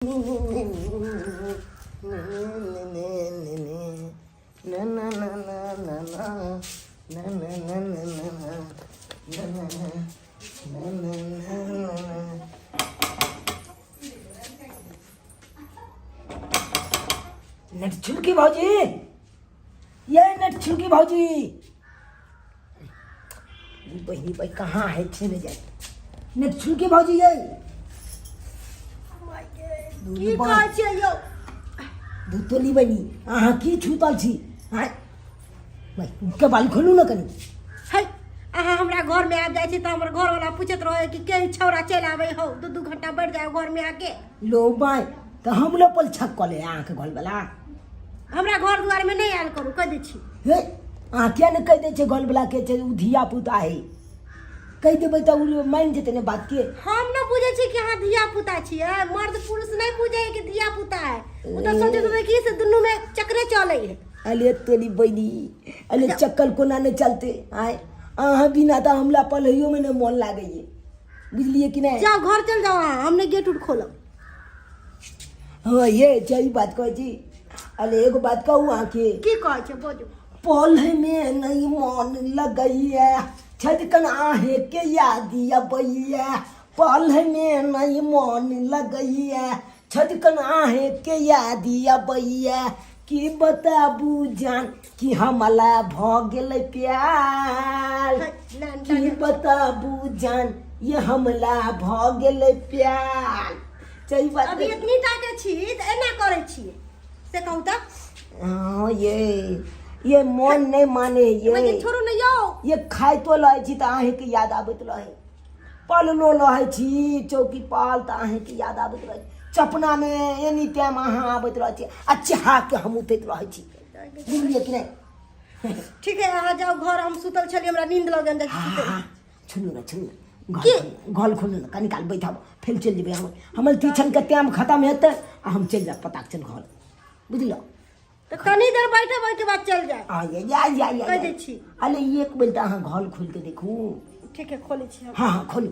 नटछुलकी भौजी, ये नटछुलकी भौजी, बहिनी भाई कहाँ है छे नहीं जाए। नटछुलकी भौजी ये की कहै छियै यौ? धुतोली बनी अहाँ की छूतल छी? आँय भाइ के बाल खोलू ने कनी। है अहाँ हमरा घर में आबि जाइ छी तऽ हमर घर वाला पूछैत रहे कि के छौड़ा चलि आबै हौ, दू दू घंटा बैठ जाओ घर में आके। लो बाय तऽ हम लो पल छक कऽ ले अहाँके घर वाला। हमरा घर दुआर में नहि आयल करू, कहि दै छी। हे अहाँ किया नहि कहि दै छै घर वाला के छै ओ धिया पुता है? कहि देबै तऽ ओ मानि जेतै ने बात के। हम न बुझै छी कि अहाँ धिया पुता छियै, मर्द पुरुष नहि बुझै है कि धिया पुता है। ओ तऽ सोचैत हेतै कि से दुनू में चक्करे चलै है। अरे तोरी बहिनी, अरे चक्कर कोना नहि चलते? आय अहाँ बिना तऽ हमरा पढ़ैयोमे नहि मोन लागैए, बुझलियै कि नहि? जाओ घर चल जाओ अहाँ, हम नहि गेट उट खोलब। हाँ ये सही बात कहै छी। अरे एगो बात कहू अहाँके। की कहै छै बजू। पढ़े में नहीं मन लगैया, छदकन आहे के याद अबैया। पढ़े में नहीं मन लगैया, छदकन आहे के याद अबैया। की बताबू जान कि हमला भ गेलै प्यार। की बताबू जान ये हमला भ गेलै प्यार। सही बात। अभी इतनी टा के छी तऽ एना करै छियै से कहू तऽ? हाँ ये मन नहीं माने ये। छोड़ू ने यौ। ये खाइतो रहै छी तऽ अहींके याद आबैत रहै, पललो रहै छी चौकी पाल तऽ अहींके याद आबैत रहै, चपनामे एनी टाइम अहाँ आबैत रहै छी आ चहा के हम उठैत रहै छी, बुझलियै कि नहि? ठीक है अहाँ जाउ घर, हम सुतल छलियै, हमरा नींद लगल जाइ छी सुतै। छुनू ने, छुनू ने घर, घर खोलू ने, कनी काल बैठब फेर चलि जेबै हम। हमर ट्यूशनके टाइम खतम हेतै आ हम चलि जायब पताक चल घर, बुझलहुँ? तऽ कनी देर बैठब ओहिके बाद चलि जायब। आ या या या या कहि दै छी। अरे एक बेर तऽ अहाँ घर खोलि कऽ देखू। ठीक है खोलै छी हम। हाँ हाँ खोलू।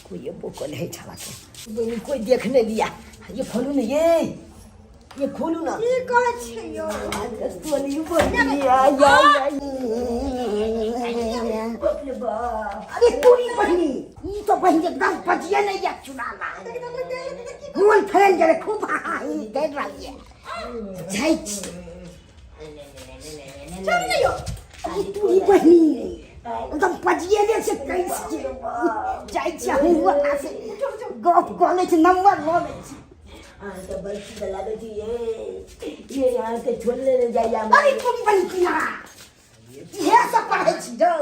कोई ये बोकल है छाला के बहिनी, कोई देख नहीं लिया। ये खोलू ना, ये खोलू ना। की कहै छियै यौ? तोली बहिनी या या या। अरे तोरी बहिनी, ई तो बहिनी एकदम बजिए नहीं या चुनाला मोन फैल गेलै खूब। हाँ ई दे रहलियै जाइ छी। छोड़ू ने यौ। अरे तोरी बहिनी एकदम बजिए ने से कैस के जाइ छी हम ओकरा से गप कऽ लै छी, नंबर लऽ लै छी। अहाँके बड़ सुन्दर लागै छी ये अहाँके छोड़ले नहि जाइए। अरे तोरी बहिनी की ना इहे सब पढ़ै छी रौ।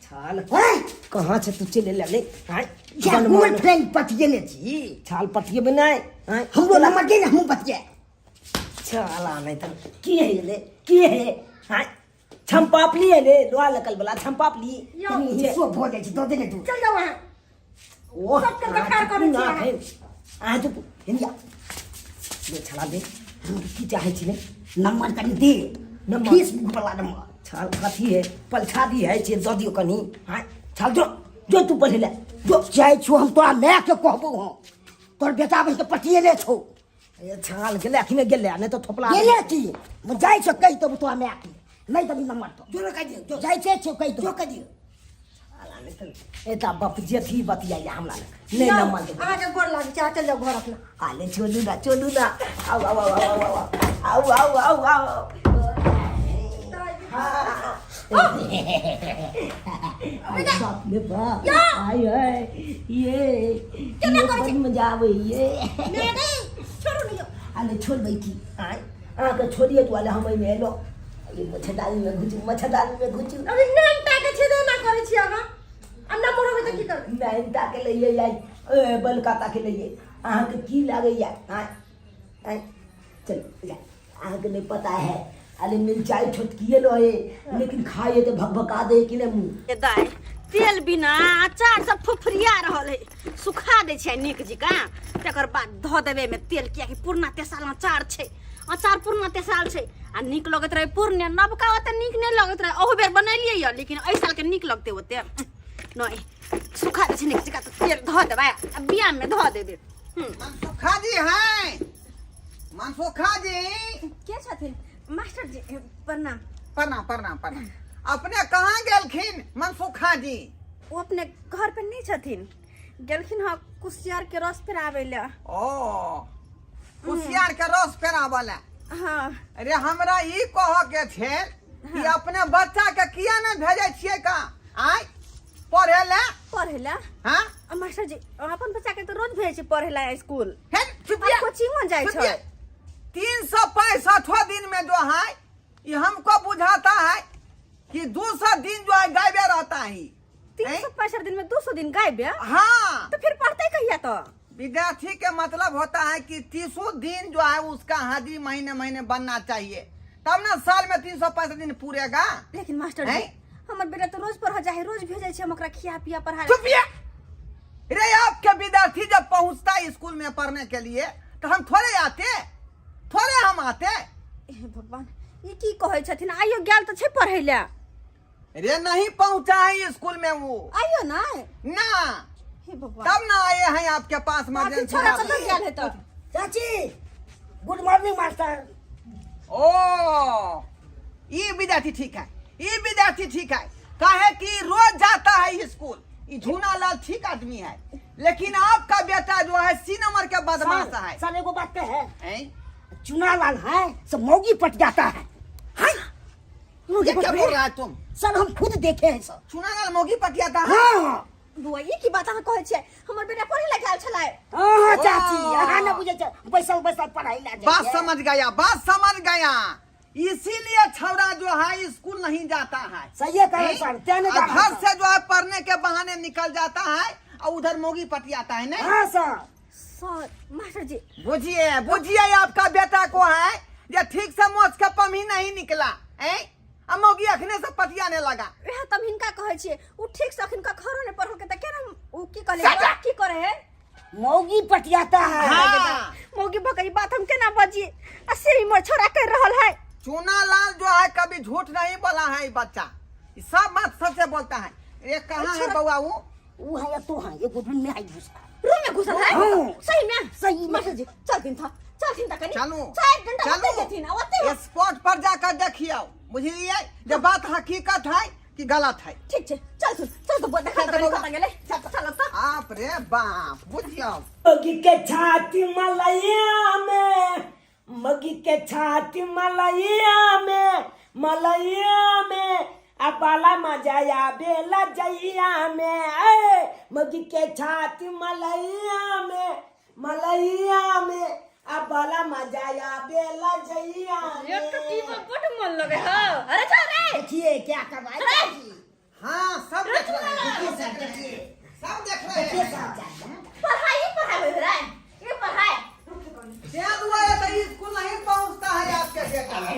छाल हैं कहाँ से तू चलि एलै रे? आँय या गोल फ्रेंड पतियेने छी। छाल पटिएबै नहि? आँय हमरो नंबर दे ने, हमहूँ बतिया। छाला नहि तऽ की है रे, की है? आँय छमपापली है रे, लोहा लकल वाला छमपापली। यौ, हिस्सो भऽ जाइ छै, दऽ दे ने तू। चल जाउ अहाँ। ओ सबके देखार करै छी अहाँ। अहाँ चुप हिंदिया दे छला दे। हम की चाहै छी ने? नंबर कनि दे। नंबर? फेसबुक वाला नंबर। छाल कथी है, पलछा दी है छे, दऽ दियौ कनि। आँय छाल जो जो तू पढ़े ले जो। जाइ छौ हम तोरा मायके कहबौ, हम तोर बेटा बहिन के पटिएने छौ। ए छाल गेलै अखने गेलै, नहि तऽ थोपला गेलै की? हम जाइ छौ कहि देबौ तोरा मायके, नहि देबी नंबर तो जो ने कहि दियौ जो। जाइ छै छौ कहि जो देबौ। कहि दियौ। छाला नहि तऽ एता बप जेथी बतियाइया हमरा लग नहि यौ, नंबर देबै। अहाँके गोर लागै छै, अहाँ चलि जाउ घर अपना। आले चलू ना, चलू ना, आउ आउ आउ आउ आउ आउ आउ आउ आउ। बाप रे बाप, आय आय ये ये बड़ मजा आबै ये। नहि नहि छोड़ू ने यौ। आले छोड़बै की? आय अहाँके छोड़िए दुआरे हम एहिमे एलहुँ। ये मच्छरदानी में घुसू, मच्छरदानी में घुसू। अभी नाम ताके छै तऽ एना करै छी अहाँ, आ नंबर होबै तऽ की करबै? नाइन ताके लइए आइ ए बलका ताके लइए। अहाँके की लागैया? आय आय चल जा। अहाँके नहीं पता है, अरे मिरचाई छोटकिए रहे लेकिन खाइए तो भकभका दे कि नहीं मुँह। ए दाइ, तेल बिना अचार सब फुफरिया रहल है, सुखा दै छै नीक जकाँ, तकर बाद धऽ देबै एहिमे तेल, कियाकि पुरना तेसाल अचार छै, अचार पुरना तेसाल छै आ नीक लगैत रहै पुरने, नबका ओते नीक नहि लगैत रहै। अहू बेर बनेलियै यऽ, लेकिन एहि सालके नीक लगतै ओते। नहि सुखा दै छै नीक जकाँ तऽ तेल धऽ देबै आ बियामे धऽ देबै। मनसुखा जी हैं, मनसुखा जी। के छथिन मास्टर जी? प्रणाम। प्रणाम प्रणाम प्रणाम। अपने कहाँ गेलखिन मनसुखा जी? ओ अपने घर पे नहीं छथिन, गेलखिन हँ कुसियार के रस पेराबै लए। ओ कुसियार के रस पेराबऽ लए? हाँ। अरे हमरा ई कहऽ के छै कि अपने बच्चा के किया ने भेजै छियै का आय पढ़े लए? पढ़े लए? हाँ। आ मास्टर जी, अपन बच्चा के तो रोज भेजै छी पढ़े लए स्कूल। हे चुपिया। कोचिंगो जाइ छै। 365 दिन में जो है ये हमको बुझाता है कि 200 दिन जो है गायबे रहता है। 365 दिन में 200 दिन गायब है? हाँ। तो फिर पढ़ते कहिया? तो विद्यार्थी के मतलब होता है कि 300 दिन जो है उसका हाजिरी महीने महीने बनना चाहिए, तब ना साल में 365 दिन पूरेगा। लेकिन मास्टर जी, हमर बेटा तो रोज पढ़ जाए, रोज भेजे छै हम ओकरा खिया पिया पढ़ा। चुपिया रे। आपके विद्यार्थी जब पहुंचता है स्कूल में पढ़ने के लिए तो हम थोड़े आते, थोड़े हम आते। हे भगवान, ई की कहै छथिन? आइयो गेल तऽ छै पढ़ै लए। रे नहीं पहुंचा है स्कूल में वो। आइयो ना? ना। हे भगवान, तब ना आए हैं आपके पास आखिर इमरजेंसी। छोरा कतऽ गेल है तऽ? चाची, गुड मॉर्निंग मास्टर। ओ ये विद्यार्थी ठीक है, ये विद्यार्थी ठीक है, काहे कि रोज जाता है स्कूल। ये झूना लाल ठीक आदमी है, लेकिन आपका बेटा जो है सी नंबर के बदमाश है। सर एगो बात है। हैं? चुना लाल है सब मौगी पट जाता है। हैं? ये क्या बोल रहा है तुम? सर हम खुद देखे हैं सर। चुना लाल मौगी पटियाता है? हाँ। बुआ, ई की बात अहाँ कहै छियै? हमर बेटा पढ़े लए गेल छलै। हाँ चाची, अहाँ न बुझै छै, बैसल बैसल पढ़ाई ला जाइ बात छै। समझ गया, बात समझ गया। इसीलिए छौरा जो है स्कूल नहीं जाता है। सही है कहे सर, तें नहीं और जाता घर सर। से जो है पढ़ने के बहाने निकल जाता है और उधर मोगी पटियाता है। नहीं हाँ सर। सर, मास्टर जी, बुझिए बुझिए, आपका बेटा को है ये ठीक से मोच के पम ही नहीं निकला है, अब मोगी अखने से पटियाने लगा। वएह तऽ हम हिनका कहै छियै, ओ ठीक से अखन घरो नहि पढ़लकै तऽ केना ओ की कहले सटा। की करे है? मौगी पटियाता है। हाँ। मौगी भक ई बात हम केना बजिए, आ से ही मोर छोरा कर रहल है। चूना लाल जो है कभी झूठ नहीं बोला है ये बच्चा, ये सब बात सच से बोलता है। ये कहाँ है बउआ? वो वो है या तो है एगो रूम में है घुसा। रूम में घुसल है? हाँ। सही में? सही में। मास्टर जी चलथिन था, चलथिन था कनी। चलू। 4 घंटा चलू। ओतै जेथिन आ ओतै। स्पॉट पर जाकर देखियो, बुझलिए जब बात हकीकत है कि गलत है। ठीक छै, चल सुन, चल तो देखा चल तऽ कनी बउआ। कतऽ गेलै। चल तऽ। आप रे बाप, बुझियो। मगी के छाती मलैया में, मगी के छाती मलैया में, मलैया में आ बाला मजा आबेला जइया में। ए मगी के छाती मलैया में, मलैया में आ बाला मजा आबेला जइया एक तो में। टीवी बड मन लगे हो। अरे चल रे। देखिए क्या कर रहा है चाची। हाँ सब देख रहे हैं। देखिए सर, देखिए। सब देख रहे देखिए हैं। सर चाची। पढ़ाई पढ़ाई होय रे, ये पढ़ाई। क्या दुआरे तो स्कूल नहीं पहुंचता है आपके बेटा। अरे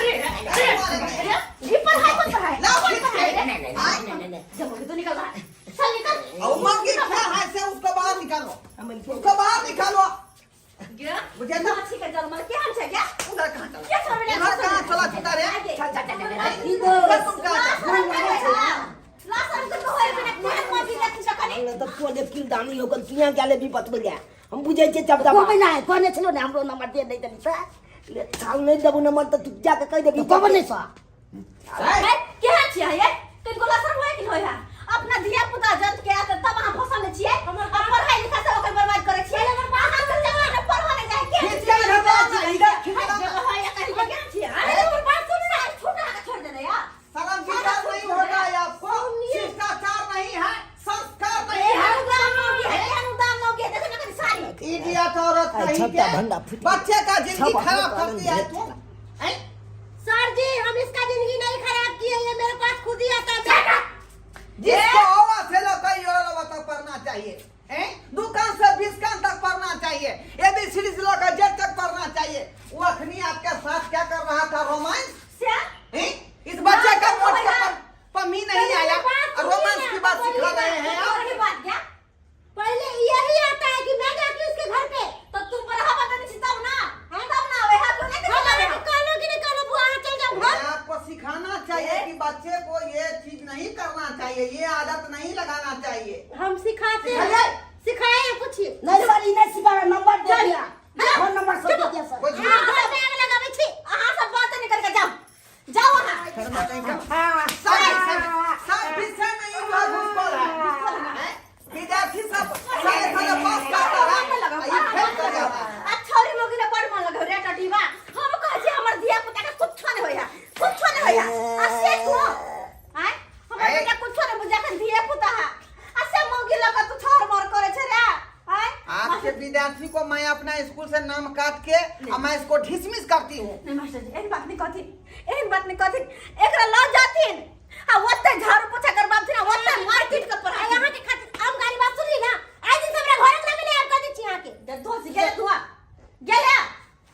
अरे, ये पढ़ाई कौन पढ़ाई? लाओ, कौन खींच पढ़ाई के। रे? नहीं नहीं नहीं नहीं नहीं। जब तो निकल रहा, चल निकल। और मौगी क्या है से उसको बाहर निकालो, उसको बाहर निकालो। गया। बुझे ना? ठीक है, चल मर केहन छै गया? उधर कहाँ चला? के छोड़ उधर कहाँ चला चुका रे? चल चल चल। उधर तुम कहाँ चला? तऽ तोरे किरदानी हो गेल, किया गेले भी बतबै लए हम बुझै छियै चप चप। कहबै नहि, कहने छलहुँ ने हमरो नंबर दे नहि देली सर। ले, साल नहि देबो नंबर तऽ तू जाके कहि देबी। कहबै नहि सर। केहन छियै ये? कनिको लसर होय कि होय है? अपना धिया पुता जन्त के आते तब अहाँ फंसल छियै आ पढ़ाई लिखाई सब ओकर बर्बाद करै छियै। अहाँ सब जमाना पढ़ऽ नहि जाइ के। खींच के इधर लाओ, इधर खींच के लाओ। केहन छियै? अरे हमर बात सुन ना, छूटा के छोड़ देने यार। शर्म विचार नहीं होता है आपको, शिष्टाचार नहीं है, संस्कार नहीं है। केहन दाम हो गया, केहन दाम हो गया, देखो ना कनी साड़ी। इडियट औरत आई, कहीं छपटा के भंडा फूट गया। बच्चे का जिंदगी छपा खराब भंडा कर दिया है फूट तुम हैं? सर जी, हम इसका जिंदगी नहीं खराब किए, ये मेरे पास खुद ही आता है। जिसको हवा से लेकर योरा तक पढ़ना चाहिए हैं? दुकान से 20 कान तक पढ़ना चाहिए, एबीसीडी से लेकर जेड तक पढ़ना चाहिए, वो अखनी आपके साथ क्या कर रहा था रोमांस? से हैं? इस बच्चे का हाँ, मोट तो का भैया। पमी नहीं आया और रोमांस की बात सिखा रहे हैं आप। पहली बात क्या? पहले यही आता है कि मैं जाती हूँ उसके घर पे। तो तू बढ़ावा देने छी तब ना, तब ना वह तू नहीं हम अभी कहलो कि नहीं कहलो बुआ, चल जाओ घर। आपको सिखाना चाहिए कि बच्चे को ये चीज नहीं करना चाहिए, ये आदत नहीं लगाना आपके विद्यार्थी को मैं अपना स्कूल से नाम काट के और मैं इसको डिसमिस करती हूँ। नहीं मास्टर जी, एहन बात नहीं कहथिन, एहन बात नहीं कहथिन। एकरा लऽ जाथिन आ ओते झाड़ू पोछा करबाबथिन आ ओते मार पीट के पढ़ाई। अहाँ के खातिर हम गाली बात सुनली ना, आइ दिन से हमरा घर अंगना में नहीं आब कर दै छी अहाँ के। धोसी गेले, धुआ गेले।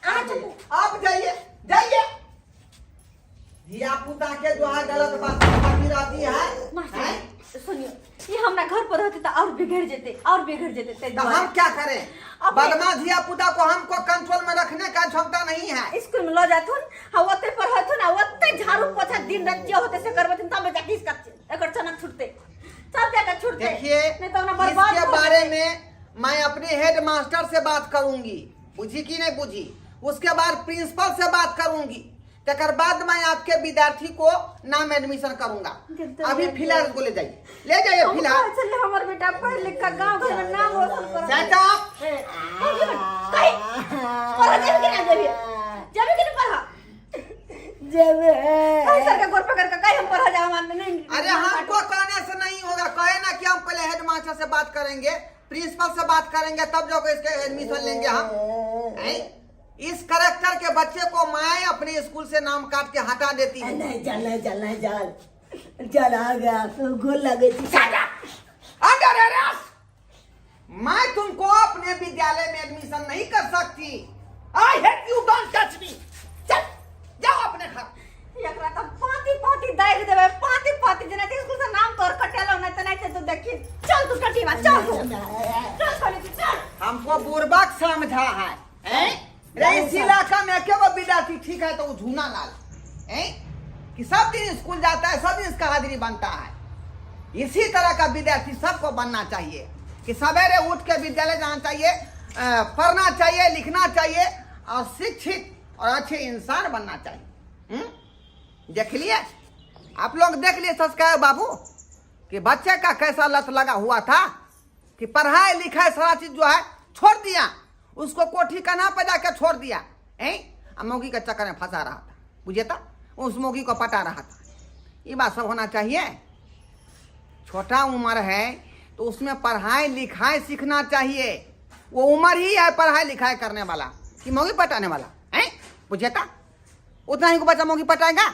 अहाँ चुप। आप जाइए, जाइए। धिया पुता के जो है गलत बात सिखाती रहती है। मास्टर हैं? जी, सुनियो, ये हमरा घर पर रहते तो और बिगड़ जेते, और बिगड़ जेते ते तो हम क्या करें? बदमाश धिया पुता को हमको कंट्रोल में रखने का क्षमता नहीं है। स्कूल में ल जाथुन आ ओते पढ़थुन आ ओते झाड़ू पोछा दिन रात जे होते से करबथिन, तब जाके इसका एकर चनक छूटते, तब जाके छूटते। देखिए, नहीं तो ना बर्बाद इसके हो बारे जेतै। में मैं अपने हेड मास्टर से बात करूंगी, बुझी कि नहीं बुझी? उसके बाद प्रिंसिपल से बात करूंगी, तकर बाद मैं आपके विद्यार्थी को नाम एडमिशन करूंगा। अभी फिलहाल इसको ले जाइए, ले जाइए हम फिलहाल। कहै छलियै हमर बेटा पढ़ लिख के गांव घर में नाम रोशन करत। चाचा। कही पढ़ जेबी कि ना जेबी? जेबी कि ना पढ़? जेबे। कही सर के गोर पकड़ के कही हम पढ़ जाओ, हम नहीं। अरे हमको कहने से नहीं होगा, कहे ना कि हम पहले हेड मास्टर से बात करेंगे, प्रिंसिपल से बात करेंगे, तब जाकर इसके एडमिशन लेंगे हम। हैं? इस करेक्टर के बच्चे को मैं अपने स्कूल से नाम काट के हटा देती हूँ। नहीं चल, नहीं चल, नहीं चल, चल आ गया गोल लगे थी। अंडर अरेस्ट, मैं तुमको अपने विद्यालय में एडमिशन नहीं कर सकती। I hate you, don't touch me. चल जाओ अपने घर। एकरा तऽ पाँति पाँति दागि देबै, पाँति पाँति, जेना स्कूल से नाम तोर कटेलौ नहि तऽ नहि तू देखी। चल तू कटीवा, चल तू, चल कहली तू, चल। हमको बुर्बक समझा है, हैं? रे इस इलाका में के वो विद्यार्थी ठीक है तो वो झूना लाल हैं कि सब दिन स्कूल जाता है, सब दिन इसका हाजिरी बनता है। इसी तरह का विद्यार्थी सबको बनना चाहिए कि सवेरे उठ के विद्यालय जाना चाहिए, पढ़ना चाहिए, लिखना चाहिए और शिक्षित और अच्छे इंसान बनना चाहिए। देख लिए आप लोग, देख लिए संस्कार बाबू कि बच्चे का कैसा लत लगा हुआ था कि पढ़ाई लिखाई सारा चीज जो है छोड़ दिया, उसको कोठी कन्हा पे जाके छोड़ दिया, हैं? आ मौगी के चक्कर में फंसा रहा था, बुझे था, उस मौगी को पटा रहा था। ये बात सब होना चाहिए। छोटा उम्र है तो उसमें पढ़ाई लिखाई सीखना चाहिए। वो उम्र ही है पढ़ाई लिखाई करने वाला कि मौगी पटाने वाला, हैं? बुझे था, उतना ही को बच्चा मौगी पटाएगा।